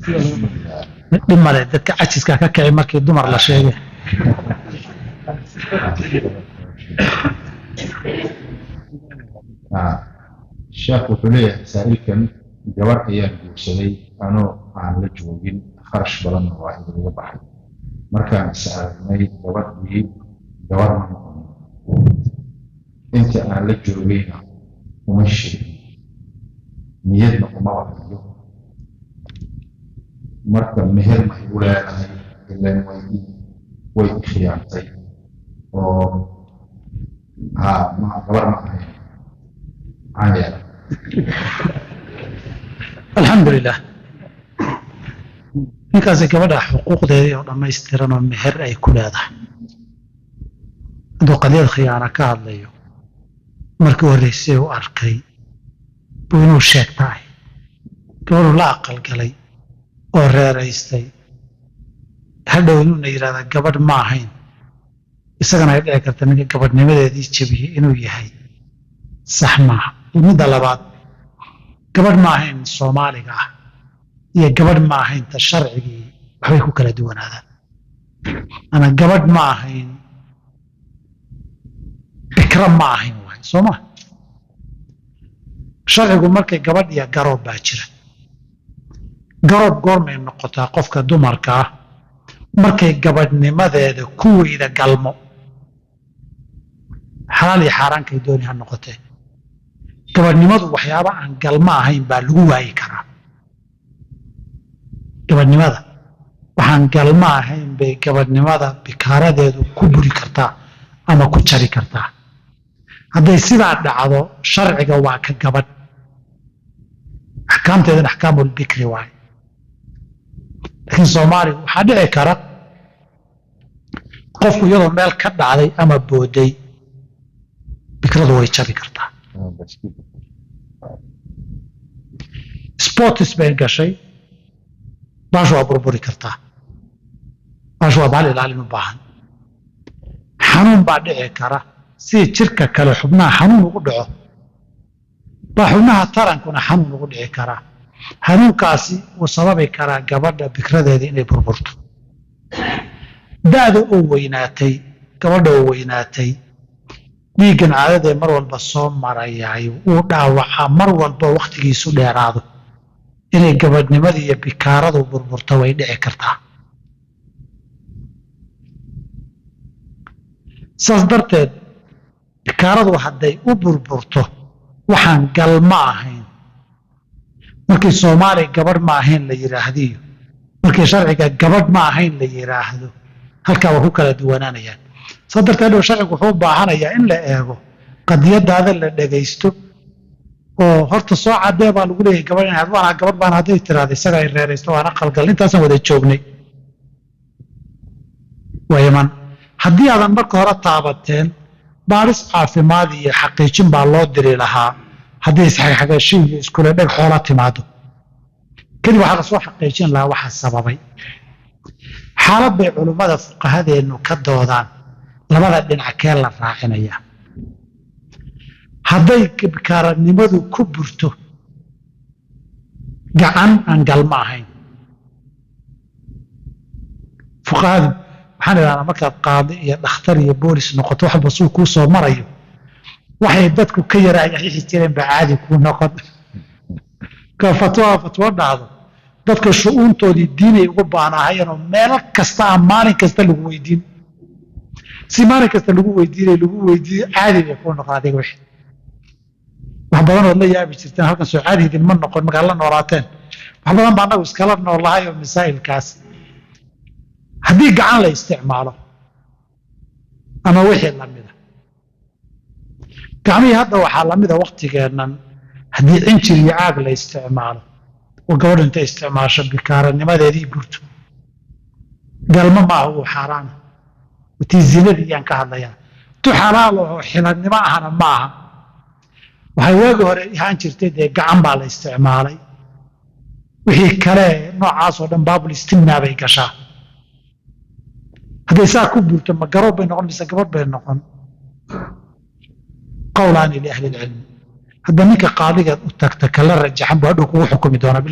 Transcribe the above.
Dhib male, dadka cajiska ka kici markii dumar la sheegay. Sheekh wuxuu leeyahay saa'ilkan, gabar ayaan guursaday anoo aan la joogin, kharash badanna waa igaga baxay. Markaan is aragnay, gabadhii gabar ma noqonin. Inta aan la joogayna uma sheegin, niyadna umaba hayo. Marka meher ma igu leedahay? Ileen way i khiyaantay oo ha ma gabar ma ahayn. Maxaan yeelay? Alxamdulilah, ninkaasi gabadha xuquuqdeedii oo dhammaystiran oo meher ay ku leedahay. Hadduu qadiyad khiyaana ka hadlayo, markii horreysay uu arkay buu inuu sheegta ahayd. Gabadhuu la aqalgalay oo reeraystay, hadhow inuuna yidhahdaa gabadh ma ahayn, isagana ay dhici karta ninka gabadhnimadeedii jebiyey inuu yahay, sax maaha. Midda labaad, gabadh ma ahayn Soomaaliga ah iyo gabadh ma ahayn ta sharcigii waxbay ku kala duwanaadaan. Ana gabadh ma ahayn, bikra ma ahayn waay, soo ma? Sharcigu markay gabadh iyo garoob baa jira. Garoob goormay noqotaa qofka dumarka ah? Markay gabadhnimadeeda ku weyda galmo, xalaal iyo xaaraankay dooni ha noqotee. Gabadhnimadu waxyaaba aan galmo ahayn baa lagu waayi karaa. Gabadhnimada waxaan galmo ahayn bay gabadhnimada bikaaradeedu ku buri kartaa ama ku jari kartaa. Hadday sidaa dhacdo, sharciga waa ka gabadh, axkaamteedana axkaamulbikri waaye. Laakiin Soomaaliga waxaa dhici kara qofku iyadoo meel ka dhacday ama booday, bikradu way jabi kartaa. Sports bay gashay, baashu waa burburi kartaa. Baashu waa bahal ilaalin u baahan. Xanuun baa dhici kara. Sidii jirka kale xubnaha xanuun ugu dhaco baa xubnaha tarankuna xanuun ugu dhici karaa. Xanuunkaasi wuu sababi karaa gabadha bikradeeda inay burburto. Da'da oo weynaatay, gabadha oo weynaatay, dhiiggan caadadee mar walba soo marayaay wuu dhaawacaa. Mar walba wakhtigiisu dheeraado, inay gabadhnimadii iyo bikaaradu burburto way dhici kartaa. Saas darteed, bikaaradu hadday u burburto waxaan galma ahayn, markii Soomaaliya gabadh ma ahayn la yidhaahdiyo markii sharciga gabadh ma ahayn la yidhaahdo, halkaa waa ku kala duwanaanayaan. Saas darteed, dhow sharcigu wuxuu u baahanayaa in la eego qadiyadaada, la dhegaysto oo horta soo caddee baa lagu leeyahay. Gabadh inaad waana gabadh baan hadday tiraahdo, isaga ay reeraysto, waana qalgal, intaasaan wada joognay, waa iman. Haddii aadan marka hore taabateen, baaris caafimaad iyo xaqiijin baa loo diri lahaa. Haddii isxagxagasho iyo iskule dheg xoola timaado kadib, waxaa lasoo xaqiijin lahaa waxa sababay. Xaalad bay culummada fuqahadeennu ka doodaan, labada dhinac kee la raacinayaa? Hadday bikaaranimadu ku burto gacan aan galmo ahayn, fuqahadu waxaan idhahnaa, markaad qaadi iyo dhakhtar iyo boolis noqoto, wax walba suu kuu soo marayo, waxay dadku ka yaraayaxixi jireen baa caadi kuu noqon. Ka fatwa fatwo dhahdo, dadka shu'uuntoodii diinay ugu baahnaahayeenoo meel kasta ah maalin kasta lagu weydiin, si maalin kasta lagu weydiinay lagu weydiiyo, caadi bay kuu noqon. Adiga wixii wax badan ood la yaabi jirteen halkan soo caadi idinma noqon markaad la noolaateen. Wax badan baa annagu iskala noolahay oo masaa'ilkaas. Haddii gacan la isticmaalo ama wixii lamida, gacmihii hadda waxaa lamida waktigeennan, haddii cinjir iyo caag la isticmaalo oo gabadhu intay isticmaasho bikaaranimadeedii burto, galmo maaha, uu xaaraana. Tii zinadii iyaan ka hadlayaa, tu xalaal oo xilannimo ahna ma aha. Waxay waagi hore ahaan jirtay dee gacan baa la isticmaalay, wixii kale noocaasoo dhan baabul istimnaa bay gashaa. Hadday saa ku burto, ma garoob bay noqon mise gabadh bay noqon? Qowlaani liahli ilcilmi. Hadba ninka qaadigaad u tagta kala rajaxan buu hadhow kugu xukumi doonaa.